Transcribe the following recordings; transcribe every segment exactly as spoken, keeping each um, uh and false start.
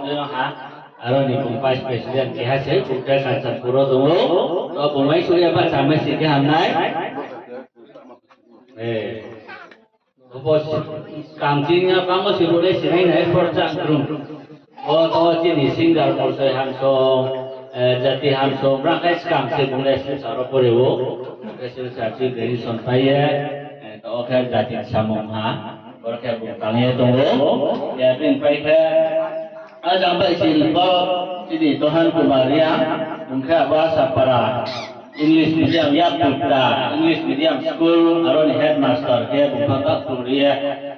Ha, aro ni bung vice president keha se, bung khe Kanchanpur wo tong ou. To bung mai suh ye bahcha mai si khe hamnai. Eh. Obo skang chini ya bangmo se bung le sinai nai khorcha krung. Bo to chini singer Molsoi Hamsong, eh, Jati Hamsong, brang khe skang se bung le Silchar wo pore ou. Khe Silchar se graduation pai ye, eh, to khe jati samung ha. Boro khe bung tang ye tong ou. Ya bini pai khe, ajang bai si bo chini Tohan Kumar Reang, bung khe abo Asapara. English medium, Yaputta English medium school, aro ni headmaster khe bung pha ta puri ye,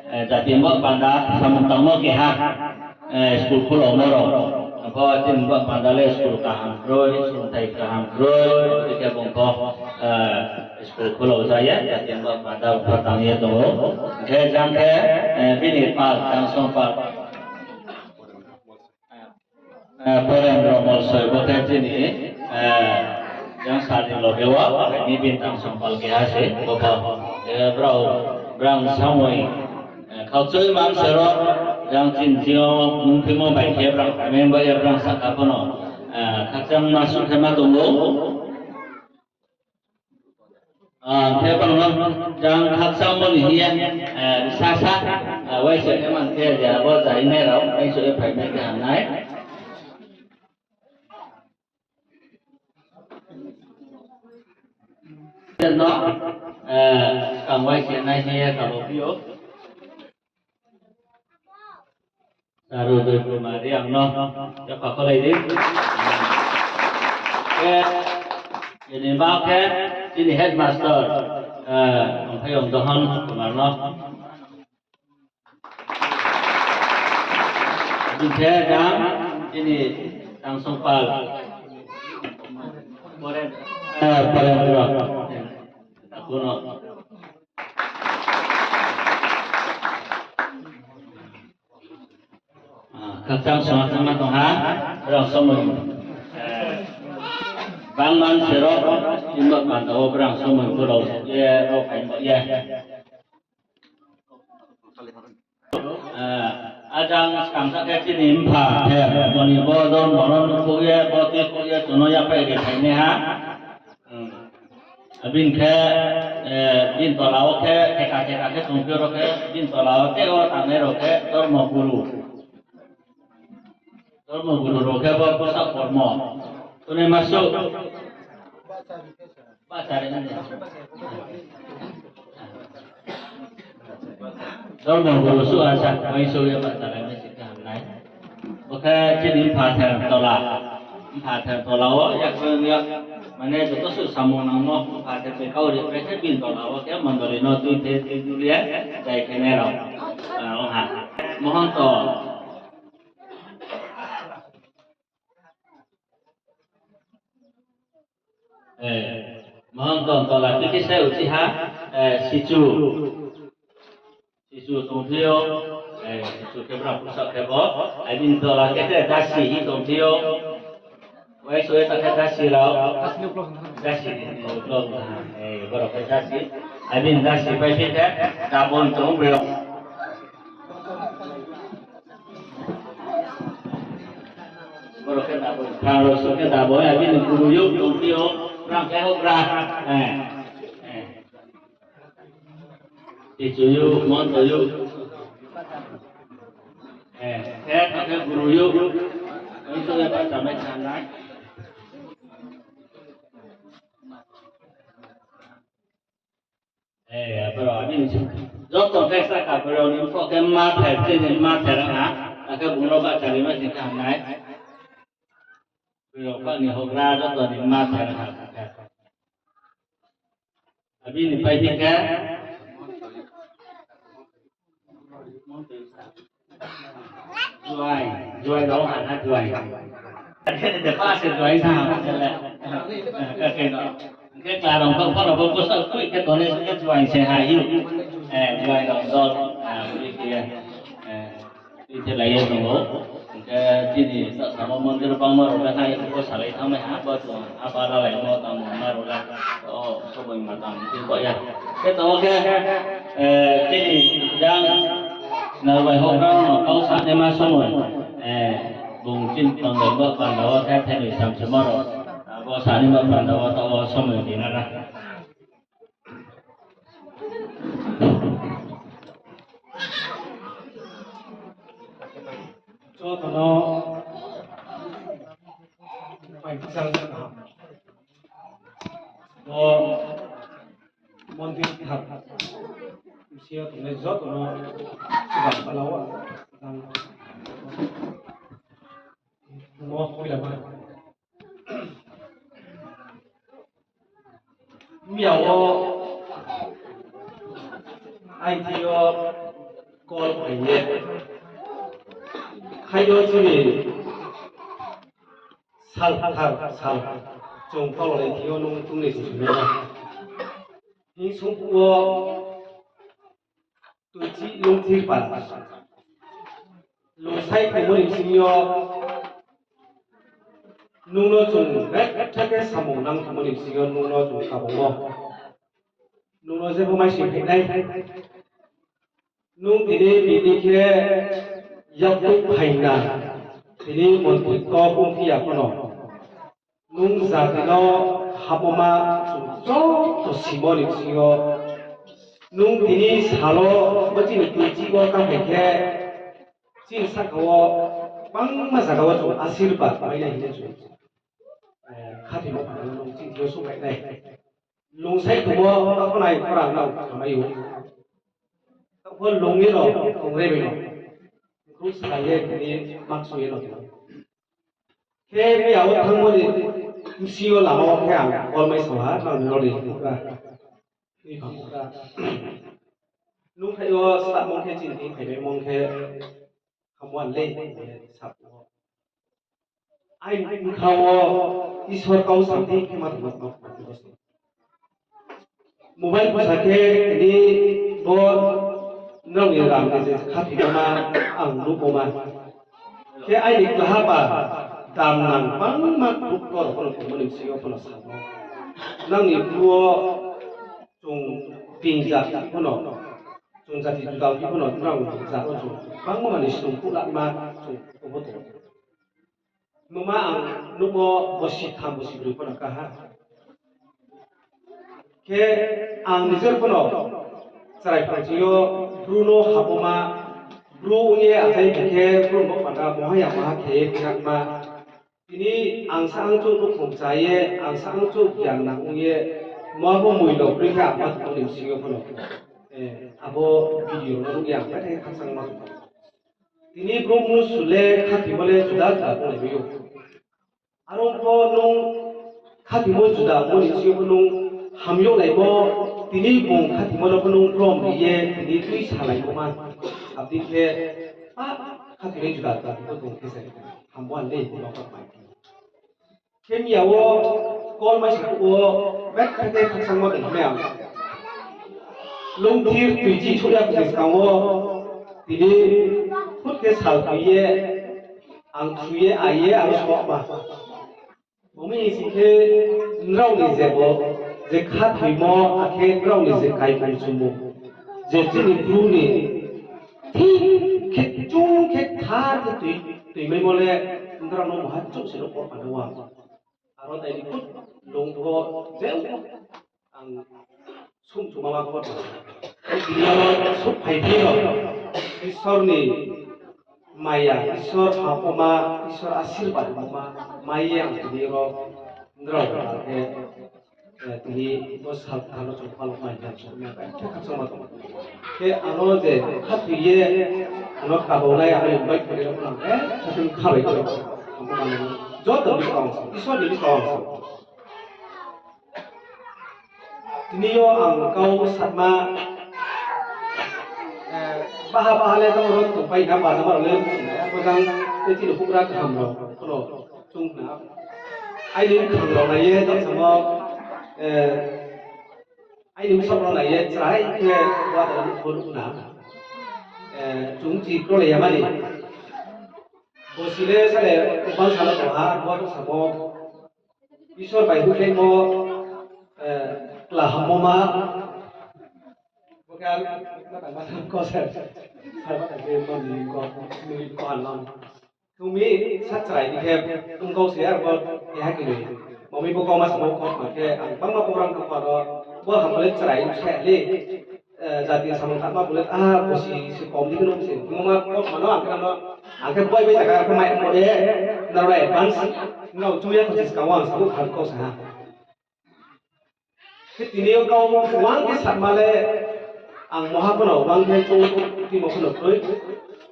eh, jati bo panda samung tangmo keha, eh, school khulomo rao. Bo chini bo panda le school kaham kroi, sungthai kaham kroi, khe bung pho, eh, school khulo ja ye, jati bo panda pha tang ye tong ou. Khe jang khe, eh, bini pal, Tangsong pal. Eh, Porendro Molsoi bo khe chini, eh, jang sadi loge wo, ni bini Tangsong pal keha se, bo pho, eh, brao, brang samoi, eh, khaukchoi mang se ro, jang chini jio mungphimo bai khe brang, member ya brang saka pho no, eh, khakchang ma suh khe ma tong ou. Ah, khe bang no jang khakchangmo ni hing ye, eh, sa sa, ah, uaisa khe man khe je abo jai nai rao, uaisa ye phai mai khe ham nai. No, eh, skang uaisa nai hing ye kabo phi ou. Saru Joy Kumar Reang no, ya pakholai di. Khe, ini ma khe, chini headmaster, eh, Tongphai Yong Dohon Kumar no. Bini khe jang, chini Tangsong pal. Poren, eh, Poren Bro. Aku no. Ah, khakchang songha thangma tong ha, brang somoi, eh, bangman se ro, chini bo panda wo brang somoi pho rao ye, rao phai bo ye. Eh, ajang skang sa khe chini mpha khe, moni bo don moron khouh ye, bo tui khouh ye, chung no yaphai ri phainaiha. Hmm. Abini khe, eh, bini tola wo khe, theka theka khe tongphi ou rao khe, bini tola wo khe, o tangnai rao khe, dormo guru. Dormo guru rao khe bo bsa kormo. Tuni masu. Bahchari nai. Dormo guru suh asa, uaingsouh ye bahchari nai si khe hamnai. Bo khe chini mpha ther tola. Mpha ther tola wo, yak yak, mane joto suh samung nangmo, mpha ther bai kau ri pai khe bini tola wo khe mondoli no tui the tui tui ye, jai khe nai rao. Ah, ong ha. Mohonto. Eh, Mohonto tola khe khe se uchi ha, eh, sichu. Sichu tongphi ou, eh, sichu khe brang pusa khe bo, abini tola khe khe dasi hi tongphi ou. Uaingsouh ye ta khe dasi rao. Dasi ni, eh, block, eh, borok khe dasi. Abini dasi pai phi khe, dabon tong bro. Borok khe daboi, phrang rao song khe daboi, abini guru yo tongphi ou, phrang khe houhgra. Eh, eh. Tichu yo, monto yo. Eh, khe, khe guru yo. Oi, to ya pa chamai chanai. Eh, aboro, abini si-, joto khe saka boro ni pho khe ma ther, chini ma ther ha, akhe bung no bahchari ma sing khe hamnai. Boro pha ni houhgra joto ni ma ther ha. Abini pai phi khe. Juai, juai rao ha na juai. Khe de pa se juai na ha, khe le. Khe no. Khe kla rong kau pha rao bo kosa kui khe tone se khe juai se ha yu. Eh, juai rong dol. Ah, ui khe. Eh, ui khe lai ye tong ou. Khe chini sa samo mondir bangma rao le hai ko salai thanng mai ha, bo chung ha ba la lai mo tang mo ma rao le. O, somoi ma tang ti ko ya. Khe tong khe, eh, chini jang Narbai houhgra no kau sa naima somoi, eh, Bung chini tongdol bo panda wo thai thai ni samsuma rao, abo sani bo panda wo taoh wo somoi ri nai na. Joto no pai kchang kaham. Bo mondir thar bsing yo tongnai joto no chuba pala wo ang no hoilama. Miya wo aini thing yo call phai ye, hai yo chini sal thar sal chung call lai thing yo nung chung ni sung sung nai na. Hing sung phuh wo tuichih lungthir pa. Lungsai tongmo ni bsing yo nung no chung betha khe samung nang tongmo ni bsing yo nung no chung kabangmo. Nung no jepho mai sing phainai. Nung tini bini khe yaktuh phaina, tini montri kok ongphi ya pho no. Nung jati no hapmo ma chung joto simo ni bsing yo. Nung tini sal wo bo chini tuichih wo kaphai khe, chini sahka wo bangma zaga wo chung asirbad mai nai hing ye chung, eh, khathoimo panda no nung chini thing yo souhphai nai. Lungsai tongmo, takhonai khorang nang khamai ou. Taoh pho lung ye no, tongre bai no. Khruh sa ye tini maksu ye no tong. Khe miya wo thanngmo ni bsing yo lama wo khe ang call mai sa ha, nang ni rao ni bukra. Ni bukra. Nung phai yo samung khe chini thing phai mai mong khe, hamwan le, sa phuh wo. Aini bkha wo Isor kau sa di khe ma tongma tongma. Mobile pho sa khe tini bo nrao ni ram ni je khathoi ma ang nuhmo ma. Khe aini klaha ba dam nang bangma doctor pho no tongmo ni bsing yo pho no samo. Nang ni bru wo chung being jati pho no, chung jati juda phi pho no, nrao ni jat wo chung bangma ni snung phuh lama chung obo tong. Numa ang nuhmo bosi tham bosi broi pho no kaha. Khe ang nijer pho no chrai phang ching yo bru no hapmo ma, bru ong ye achai khe bru no panda moha ya maha khe ye khnakma. Tini ang sa ang chouh nukhung cha ye, ang sa ang chouh gian nang ong ye, ma bo moilo kroi khe ang ma tongmo ni bsing yo pho no. Eh, abo video no nuh ye ang khe khakchangma tong. Tini brouh mnusu le khathoimo le juda juda tonglai mai ou. Aro pho nung khathoimo juda ongmo ni bsing yo pho nung hamyaglaimo, tini bung khathoimo no pho nung brom ri ye tini tui salaimo ma. Abdi khe, a, khathoinai juda juda pho tong khe se hambo ang le bo no khe mai. Khe miya wo call mai sa wo, betha khe khakchangma tong khe ang. Lungthir tuichih souh ya khe skang wo, tini phut khe sal tui ye, ang thui ye, ai ye, aro sohma. Bo mi sing khe nrao ni je bo, je khathoimo, akhe nrao ni je kaimung chumung, je chini bru ni thik khe chung khe tha khe tui, tuimaimo le, nrao no maha chouh se no pho panda wa. Aro tai ni kut lung pho je ang sum chuma ma pho. Tini yo souhphai phi no, Isor ni maya, Isor hapoma, Isor asirbad ma, mai ye ang tini yo nrao khe, eh, tini bo sal kthar no chung phalok mai ya, chung ya, khe khakchangma tong. Khe ano je khathoi ye, ano kabaunai, ano invite khe rao nang, eh, khathoi khabai khe rao, joto ni kau, Isor ni kau. Tini yo ang kau satma, eh, baha baha le tong ro tongpai na, bajama rao le, bojang, tei chini bugra kaham rao, kono chung na. Aini bkhang rao nai ye, tong samo, eh, aini bsok rao nai ye, chrai khe, wa da ni phone na. Eh, chung chi krolai ya mani. Bosi le sale, ubang sala tong ha, wa tong samo. Isor bai huikhlaimo, eh, kla hammo ma. Bo khe ar, ma tang ma tang ko se. Sar ma tang khe ma ni ko, ni ko anlam. Tumi sa chrai di khe, tong kau se ar bo keha kini. Mami bo kau ma samo kau ma khe, ang bangma program kha pha ro, bo ham le chrai sa le, eh, jati samung kha ma bo le, ah, bo si, si kom di khe no se. Mo ma kau ma no, ang khe no, ang khe boi boi jaga khe mai mo e, na ro advance, na ro chuya ko si kau ang sa bo khan kau sa ha. Khe tini yo kau wang khe sakma le, ang moha pho no wang khe chung timo pho no kroi.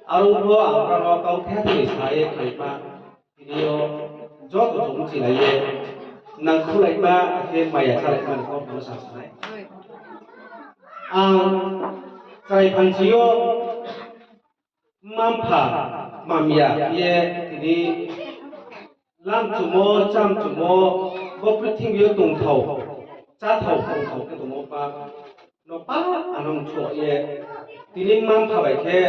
Aro pho ang rao no kau khe tini sa ye khlaima. Tini yo joto chung chilai ye, nangkhulaima, akhe maya chalaima ni kau pho no sa sanai. Ang chrai phanchi yo, mma-mpha, mamya ye tini lamchumo, chamchumo, bo purthimbi yo tongthao, cháthao, tongthao khe tongmo pa, no pa ano mthuo ye, tini mma-mpha bai khe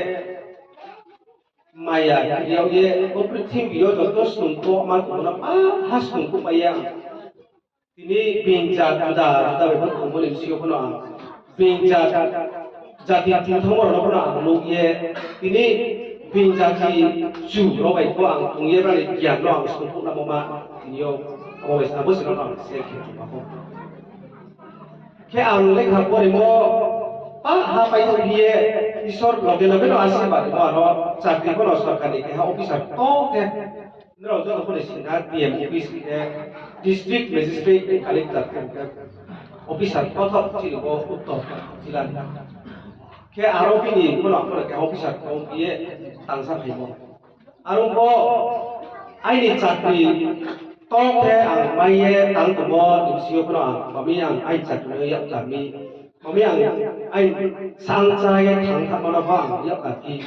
maya kri yag ye, bo purthimbi yo joto snungkhouhma tongmo no pa ha snungkhouhmai ya. Tini being jat juda juda bai pho tongmo ni bsing yo pho no ang, being jat, jati tongthangmo rao no pho no ang nuh ye, tini being jati chu rao bai pho ang tong ye, brao ni giyan no ang snungkhouh namo ma, tini yo abo bai sa, abo se no ang se khe chung ma pho. Khe ang lekha porimo, pa ha pai tong ye, Isor loge loge no asirbad rimo, aro chakri pho no sorkar ni keha officer to khe, nrao joto pho ni singha D M office khe, district magistrate khe, collector khe, officer kothok chini bo uttor jila ni. Khe aro bini pho no pho no keha officer tong ye tangsa phaimo. Aro bo aini chakri to khe ang mai ye tang tongmo ni bsing yo pho no ang, mami ang aini chakri no yak kar mi, mami ang aini sangcha ye thang thangma no pho ang yak kar phi.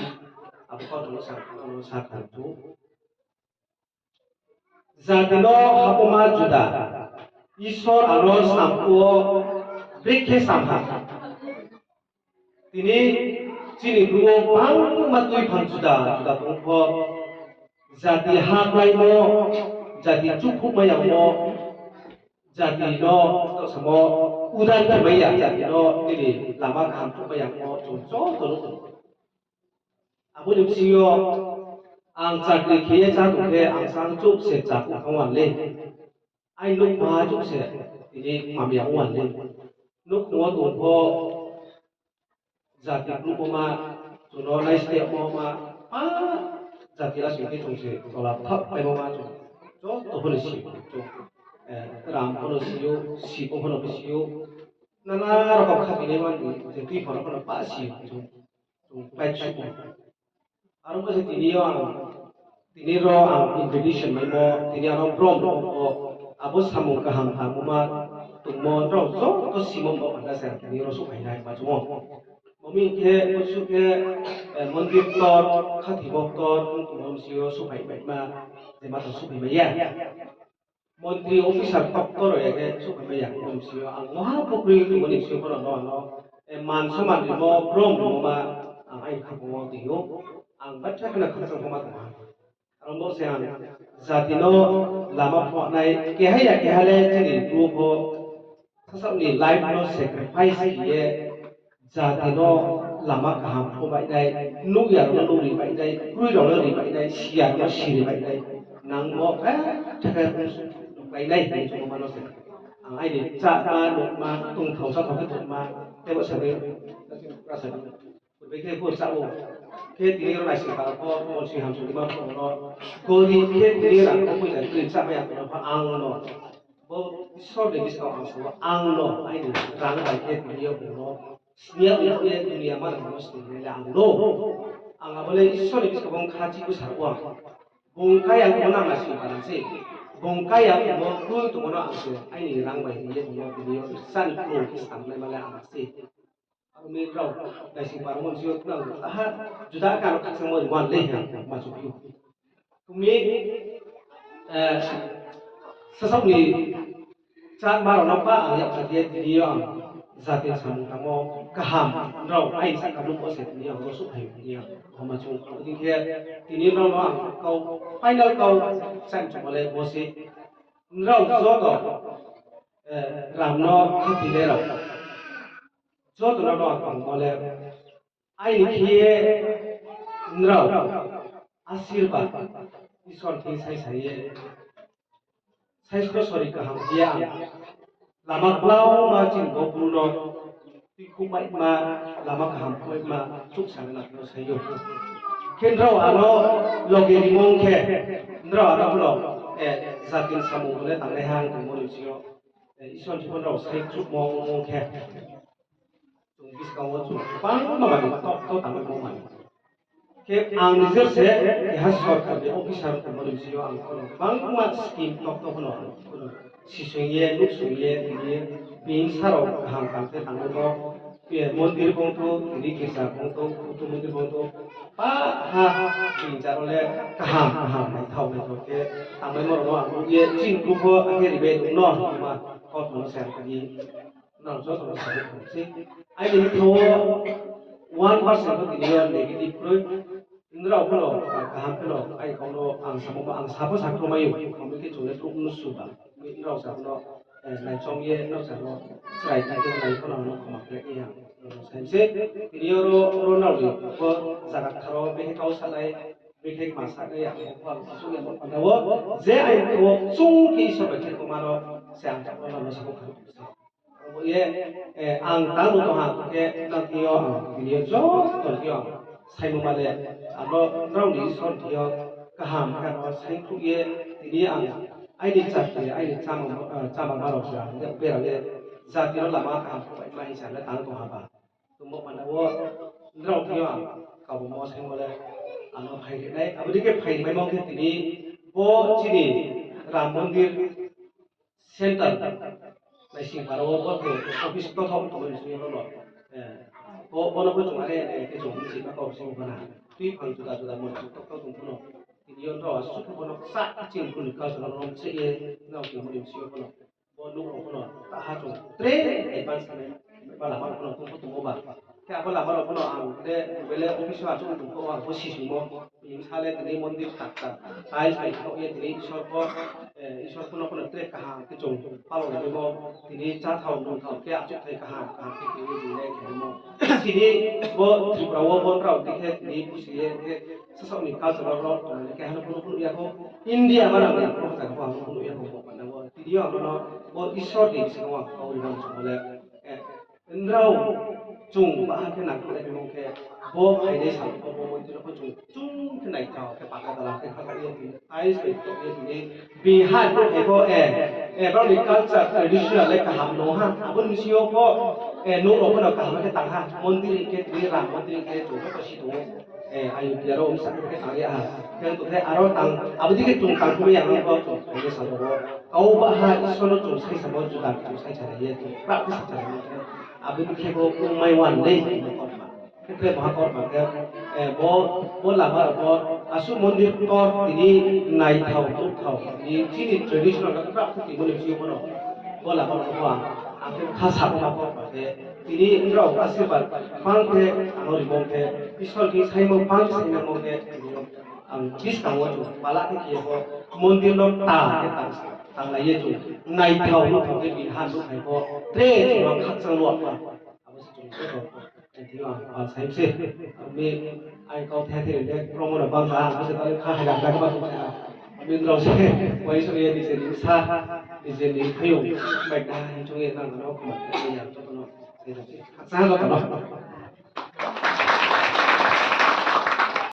Abo kau tongmo sa, tongmo sa kar thu. Jati no hapoma juda, Isor ano samphuh wo brekhe samha. Tini chini bru wo bangma tuiphang juda juda tong pho, jati ha kláimo, jati chukhuhmai yagmo, jati no, to samo, udar khe mai ya, jati no nini lama kaham thuhmai yagmo chung joto nuh ou. Abo ni bsing yo ang chakri khe ye chá tong khe ang sang chouh se chá tong thang wan le. Ai nouhma chouh se tini mamya ong wan le. Nouhkhong wo tong pho jati kluhmo ma, chung no naistehmo ma, pa jati lasing khe chung se tola thaoh paimo ma chung joto pho no si ou. Chung, eh, ram pho no si ou, sipho pho no si ou. Nana rokom kha tini man je tui pho no pho no pa si ou chung. Chung pai suh ou. Aro bo se tini yo ang, tini ro ang invitation maimo, tini ano brom rao pho, abo samung kaham tangmo ma tongmo rao joto simo bo panda se ang tini ro souhphai nai ma chung ou. Bo mi khe, bo suh khe, eh, mondir ktor, khathoimo ktor, tongmo bsing yo souhphai mai ma, je ma tong souhphai mai ya. Montri officer ktor rao ya khe souhphai mai ya, bo bsing yo ang moha pho kroi tongmo ni bsing yo pho no ano, eh, man soman rimo, brom rimo ma, ang aini khaphang wo tong ou, ang bacha kheno khakchang pho ma tong ha. Aro bo se ang jati no lama phuhnai, keha ya keha le chini bru pho, sasaoh ni life no sacrifice khe ye, jati no lama kaham phuh bai nai, nuh ya rao no nuh ri bai nai, kroi rao no ri bai nai, si ya rao no si ri bai nai, nang bo, eh, thakha nuh bai nai hing chung ma no se. Ang aini cháma, nuhma, tongthao cháthao khe tongma, tebo sa di, rasa di. Bai khe bo chá ou. Khe tini ro naising para pho, monsi hamsung ma pho no. Gorib khe tini rang kho poisa tini chámai ya pho no pho ang no. Bo Isor ni buskang ang sa ou, ang no, aini rang bai khe tini yo bung no. Sniya bai khe dunia ma rang no sni le ang no. Ang abo le Isor ni buskang bung khachi ko sa ou ang. Bung kaya tongmo no ang naising para se. Bung kaya tongmo, kroi tongmo no ang se. Aini rang bai khe ye bung no tini yo sa ni kroi khe samnai ma le ang se. Aro ni rao, naising para monsi yo tnang, aha, juda kano khakchangmo ri wan le hing ma chu phi ou. Tumi, eh, sasaoh ni cháma rao no pa ang yak kha ye tini yo ang jati samung tangmo kaham rao aini sahka nuh wo se tini yo ang no souhphai tini yo ang ma chung ou. Tini khe tini rao no ang kau, final kau, saing chungmo le bo se. Nrao joto, eh, ram no khathoi le rao. Joto no no ang tongmo le, aini khe ye nrao asirbad, Isor thing sai sai ye, saisto sori kaham khe ang lama klauma chini bo Bru no tuikhouhmaima, lama kaham khouhmaima chouh sa le nang no sai ou. Khe nrao ano loge rimo khe, nrao ano pho no, eh, jati ni samung le tangnaiha ang tongmo ni sing yo, eh, Isor ni pho nrao sai khruhmo ong khe, chung buskang wo chung bangma manoi tokto tangmaimo manoi. Khe ang nijer se keha sorkar ni officer tongmo ni sing yo ang pho no bangma scheme tokto pho no, pho no sising ye, nuhsing ye, tini ye, bini sa rao kaham kaham khe tangmaimo, eh, mondir bongtho, tini girja bongtho, Buddho mondir bongtho, pa ha, bini jaro le kaham kaham naithao naithao khe tangmaimo rao no ang nuh ye, chini group pho akhe ribai tong no, ma, kau tong no se ang tini nrao joto no sa ye tong sei. Aini bkha wo one percent pho tini yo negative kroi. Nrao pho no, ah, kaham khe no, ai kau no ang samo, ang sa pho sa khro mai ou, kami khe chung le brouh mnusu ba. Nrao sa pho no, eh, naichom ye, nrao sa no, chrai thai khe nai pho no, no khoma khe ya, no sai se. Tini yo ro, ro nrao ni pho zaga kthar wo, bekhe kau sanai, bekhe ma sanai, ya, pho ang sa sung ya, mo panda wo, je ai wo, chung khe Isor bai khe tongma no, se ang sa pho no, no sa pho kha. Abo ye, eh, ang tang no tong ha khe, nang thing yo ang, tini yo joto thing yo ang, saimo male, abo nrao ni Isor thing yo kaham kaham no saingkhruh ye, tini ang, aini chakri, aini chama, ah, chama ma rao se ang, bera le, jati no lama kaham khruhmaima hing sa le tang tong ha ba. Tongmo panda wo, nrao thing yo ang, kaubamo saimo le, ang no phai ri nai, abo dei khe phai ri maimo khe tini, bo chini Ram Mondir, Central, Naisingpara wo bo khe office tothaoh tongmani sing yo no, eh, bo, bo no pho chung are, eh, khe chung bchi ma kau sing bo na. Tuiphang juda juda moni chung tokthao tong pho no. Tini yo nrao asuh khe bo no ksa kching kuni culture no rom se ye nrao tongmani sing yo pho no. Bo nouh rao pho no, taha chung tre advance khe ba lama rao pho no tong pho tongmo ba. Khe abo lama rao pho no ang le, bele office wo achouh tong pho ang bo sisingmo. Bini sa le tini mondir takta, tiles bai khouh ye tini Isor pho, eh, Isor pho no pho no tre kaham khe chung palao naimo, tini cháthao nungthao khe achouhthai kaham kaham khe tini tini le khe mo. Tini bo Tripura wo bo nrao tini khe tini busi ye khe sasaoh ni culture rao rao tong le khe hano pho no phnuh ya kho, India ma rang ni pho hachai pho hano phnuh ya kho bo panda wo. Tini yo ang no bo Isor ni bsing wo ang kau ri nang chung le, eh, Nrao chung baha khe nangkhruh le bimung khe, bo phainai sal pho bo mondir no pho chung chung khe naithao khe paka dala khe khaka ye tini, tiles bai khouh ye tini, bini ha no khe bo, eh, eh, brao ni culture traditional le kaham no ha, abo ni sing yo pho, eh, nouh rao pho no kaham khe tang ha, mondir hing khe tini Ram mondir hing khe chung joto si tong ou. Eh, Ayodhya rao bsa khe tang ya ha. Khe tong khe aro tang, abo dei khe chung tang khe ya, abo chung tang ye sa bo. Kau baha Isor no chung sai samo juda chung sai sa ye chung practice sa ye. Abo dei khe bo ongmai wan dei, bo korma. Khe tre baha korma khe, eh, bo, bo lama rao bo, asuh mondir ktor, tini naithao, nuhthao, tini chini traditional no practice tini moni sing yo bo no. Bo lama rao bo ang, ang khe kha sa bo ma korma khe, tini nrao asirbad pang khe, ang no rimo khe, Isor ni saimo pang khe saimo khe, tini ang buskang wo chung pala khe khe bo mondir no ta khe tang, tanglai ye chung naithao nuhthao khe bini ha nuhthai pho tre chung no khakchang luh pa. Abo se chung joto, eh, tini ang pal sai se. Ami ai kau the the le promo no bang ba, abo se tale kha hai lam da ba chung sa. Ami nrao se, wai so ye nije ni sa, nije ni phaiyong, bai da hin chung ye nang no khoma khe ya joto no. Khakchang joto no.